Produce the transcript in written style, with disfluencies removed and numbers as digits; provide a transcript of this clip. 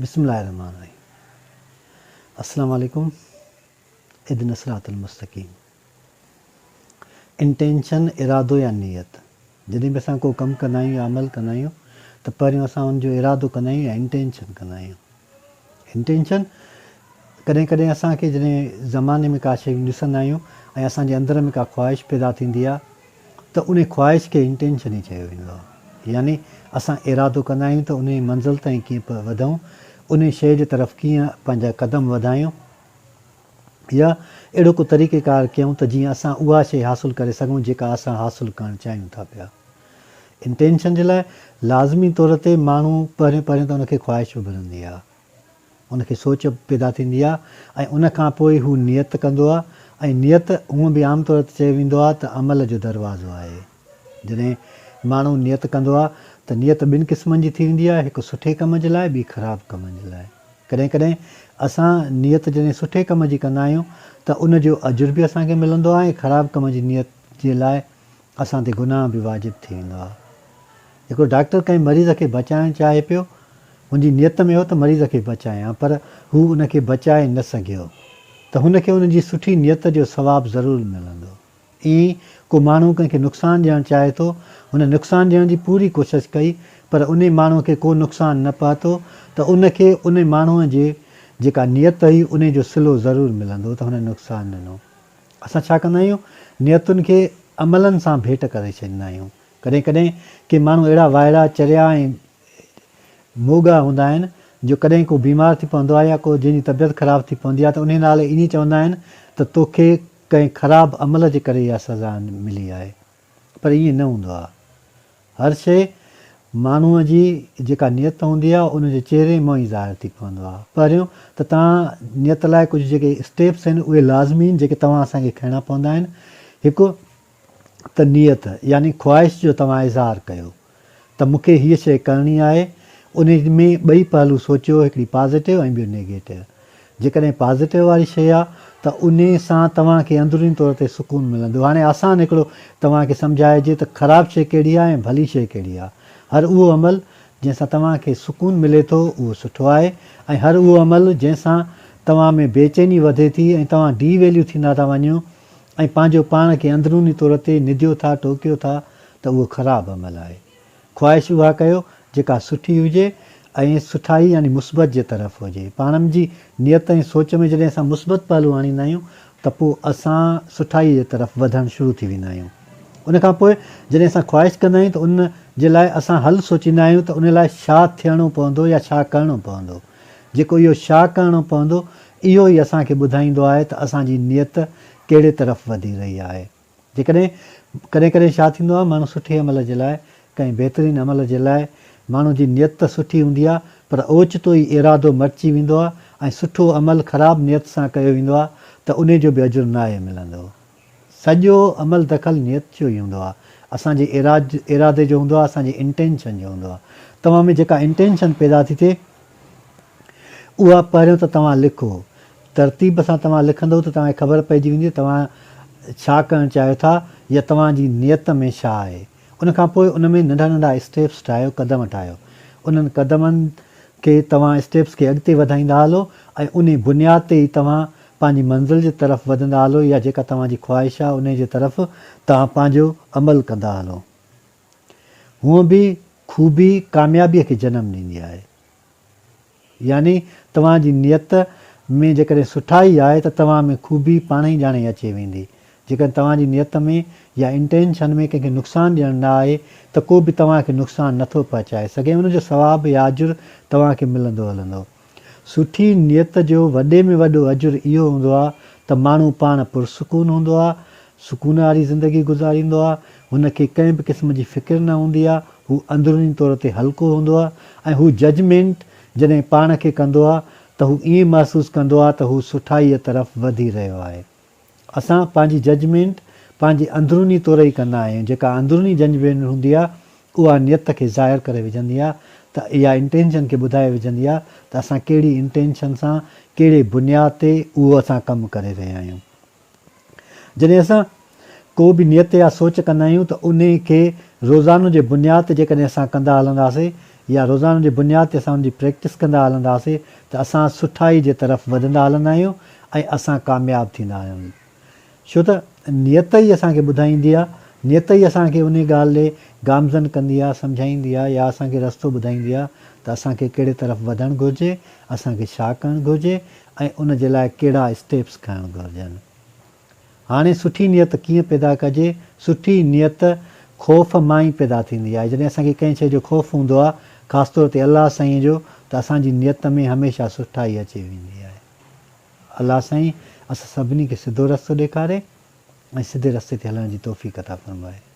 بسم الله الرحمٰن الرحيم السلام عليڪم اهدنا الصراط المستقيم انٽينشن ارادو يا نيت جڏهن به اسان ڪو ڪم ڪندا آهيون يا عمل ڪندا آهيون ته پهريون اسان ان جو ارادو ڪندا آهيون يا انٽينشن ڪندا آهيون انٽينشن ڪڏهن ڪڏهن اسان کي جڏهن زماني ۾ ڪا شيء ڏسندا آهيون ۽ اسان جي اندر ۾ ڪا خواهش پيدا ٿيندي آهي ته ان خواهش کي انٽينشن ئي چيو ويندو آهي. يعني اسان ارادو ڪندا آهيون ته انهيء منزل تائين ڪيئن وڌون، انهيء شيء جي طرف ڪيئن پنهنجا قدم وڌايون يا اهڙو ڪو طريقه ڪار ڪيون ته جيئن اسان اها شيء حاصل ڪري سگهون جيڪا اسان حاصل ڪرڻ چاهيون ٿا پيا. انٽينشن جي لاء لازمي طور تي ماڻهو پهريون پهريون ته ان کي خواهش اڀرندي آهي. ان کي سوچ پيدا ٿيندي آهي ۽ ان کان پوء هو نيت ڪندو آهي ۽ نيت هونء به عام طور تي چيو ويندو آهي ته عمل جو دروازو آهي. جڏهن ماڻهو نيت ڪندو آهي ته نيت ٻن قسمن جي ٿي ويندي آهي هڪ سٺي ڪم جي لاء ٻي خراب ڪمن جي لاء. ڪڏهن ڪڏهن اسان نيت جڏهن سٺي ڪم جي ڪندا آهيون ته ان جو اجر به اسان کي ملندو آهي ۽ خراب ڪم جي نيت جي لاء اسان تي گناهه به واجب ٿي ويندو آهي. هڪڙو ڊاڪٽر ڪنهن مريض کي بچائڻ چاهي پيو، هن جي نيت ۾ هو ته مريض کي بچايان پر هو ان کي بچائي نه سگهيو ته هن کي ان جي سٺي نيت جو ثواب ضرور ملندو. ائين ئي ڪو ماڻهو ڪنهن کي نقصان ڏيڻ چاهي ٿو، هن نقصان ڏيڻ جي پوري ڪوشش ڪئي پر انهي ماڻهوء کي ڪو نقصان نه پهتو ته ان کي انهي ماڻهوء جي جيڪا نيت هئي انهي جو صلو ضرور ملندو ته هن نقصان ڏنو. اسان ڇا ڪندا آهيون؟ نيتن کي عملن سان ڀيٽ ڪري ڇڏيندا آهيون. ڪڏهن ڪڏهن ڪي ماڻهو اهڙا وائڙا، چريا ۽ موڳا هوندا آهن جو ڪڏهن ڪو بيمار ٿي پوندو آهي يا ڪو جنهن جي طبيعت خراب ٿي پوندي آهي ته انهي نالي ائين چوندا آهن ته توکي ڪنهن خراب عمل جي ڪري اها سزا ملي آهي پر ائين نه هوندو آهي. هر شيء ماڻهوء جي جيڪا نيت هوندي آهي ان جي چهري مان ئي ظاهر ٿي پوندو آهي. پهريون ته توهان نيت لاء ڪجهه جيڪي اسٽيپس آهن اهي لازمي آهن جيڪي توهان اسان کي کڻڻا پوندا آهن. هڪ ته نيت يعني خواهش جو توهان اظهار ڪيو ته مون کي هيء شيء ڪرڻي آهي، انهي ۾ ٻئي پهلو سوچيو هڪڙي پازيٽو ۽ ٻيو نيگيٽو. جيڪڏهن پازيٽو واري شيء آ ته انهي سان توهان کي اندروني طور تي سڪون ملندو. هاڻي آسان هڪڙو توهان کي سمجهائجي ته خراب شيء ڪهڙي آ ۽ ڀلي شيء ڪهڙي آ. هر اهو عمل جنهن سان توهان کي سڪون ملي ٿو اهو سٺو آهي ۽ هر اهو عمل جنهن سان توهان ۾ بيچيني وڌي ٿي ۽ توهان ڊي ويليو ٿيندا ٿا وڃو ۽ پنهنجو پاڻ کي اندروني طور تي نديو ٿا ٽوڪيو ٿا ته اهو خراب عمل آهي. خواهش اها ڪيو جيڪا سٺي هجي ۽ سٺائي يعني مثبت جي طرف هجي. پاڻ جي نيت ۽ سوچ ۾ جڏهن اسان مثبت پهلو آڻيندا آهيون ته پوء اسان سٺائي جي طرف وڌڻ شروع ٿي ويندا آهيون. ان کان پوء جڏهن اسان خواهش ڪندا آهيون ته ان جي لاء اسان حل سوچيندا آهيون ته ان لاء ڇا ٿيڻو پوندو يا ڇا ڪرڻو پوندو. جيڪو اهو ڇا ڪرڻو پوندو اهو ئي اسان کي ٻڌائيندو آهي ته اسان جي نيت ڪهڙي طرف وڌي رهي آهي. جيڪڏهن ڪڏهن ڪڏهن ڇا ٿيندو آهي ماڻهو سٺي عمل جي لاء ڪنهن بهترين عمل جي لاء ماڻهو جي نيت ته سٺي هوندي آهي پر اوچتو ئي ارادو مٽجي ويندو آهي ۽ سٺو عمل خراب نيت سان ڪيو ويندو آهي ته انهي جو به اجر ناهي ملندو. سڄو عمل دخل نيت جو ئي هوندو آهي اسان جي ارادي جو هوندو آهي اسان جي انٽينشن جو هوندو آهي توهان ۾ جيڪا انٽينشن پيدا ٿي ٿئي اها پهريون ته توهان لکو. ترتيب سان توهان لکندؤ ته توهان کي خبر پئجي ويندي ته توهان ڇا ڪرڻ چاهيو ٿا يا توهان جي نيت ۾ ڇا آهي. ان کان پوء ان ۾ ننڍا ننڍا اسٽيپس ٺاهيو، قدم ٺاهيو. انهن قدمن کي توهان اسٽيپس کي اڳتي وڌائيندا هلو ۽ انهي بنياد تي ئي توهان پنهنجي منزل جي طرف وڌندا هلو يا جيڪا توهان جي خواهش آهي انهي جي طرف توهان پنهنجو عمل ڪندا هلو. هونء به خوبي ڪاميابيء کي جنم ڏيندي آهي. يعني توهان جي نيت ۾ جيڪڏهن سٺائي آهي ته توهان ۾ خوبي پاڻهئي ڄاڻي اچي ويندي. جيڪڏهن توهان جي نيت ۾ يا انٽينشن ۾ ڪنهن کي نقصان ڏيڻ نه آهي ته ڪو به توهان کي نقصان نه ٿو پهچائي سگهي ۽ ان جو ثواب يا اجر توهان کي ملندو هلندو. سٺي نيت جو وڏي ۾ وڏو اجر اهو هوندو آهي ته ماڻهو پاڻ پرسڪون هوندو آهي، سڪون واري زندگي گذاريندو آهي، هن کي ڪنهن به قسم جي فڪر نه هوندي آهي، هو اندروني طور تي هلڪو هوندو آهي ۽ هو ججمينٽ جڏهن پاڻ کي ڪندو آهي ته هو ائين محسوس ڪندو آهي ته هو سٺائيء طرف وڌي رهيو آهي. اسان پنهنجي ججمينٽ پنهنجي اندروني طور ئي ڪندا آهيون، جيڪا اندروني ججمينٽ هوندي آهي اها نيت کي ظاهر ڪري وجهندي آهي ته اها انٽينشن کي ٻڌائي وجهندي آهي ته اسان ڪهڙي انٽينشن سان ڪهڙي بنياد تي اهو اسان ڪم ڪري رهيا آهيون. جڏهن اسان ڪو به نيت يا سوچ ڪندا آهيون ته انهي کي روزانو جي بنياد تي جيڪڏهن اسان ڪندا هلنداسين، يا روزانو جي بنياد تي اسان ان جي پريڪٽس ڪندا هلنداسي ته اسان سٺائي جي طرف وڌندا هلندا آهيون ۽ اسان ڪامياب ٿيندا آهيون. ڇو ته نيت ئي اسان کي ٻڌائيندي آهي، نيت ئي اسان کي انهي ڳالهه ڏي گامزن ڪندي آهي، سمجهائيندي آهي يا اسان کي رستو ٻڌائيندي آهي ته اسان کي ڪهڙي طرف وڌڻ گهرجي، اسان کي ڇا ڪرڻ گهرجي ۽ ان جي لاء ڪهڙا اسٽيپس کڻڻ گهرجن. هاڻي سٺي نيت ڪيئن پيدا ڪجي؟ سٺي نيت خوف مان ئي پيدا ٿيندي آهي. جڏهن اسان کي ڪنهن شيء جو خوف هوندو آهي، خاص طور تي الله سائينء جو، ته اسان جي نيت ۾ هميشه سٺائي اچي ويندي آهي. الله سائين اسان سڀني کي سڌو رستو ڏيکاري ۽ سڌي رستي تي هلڻ جي توفيق عطا فرمائي.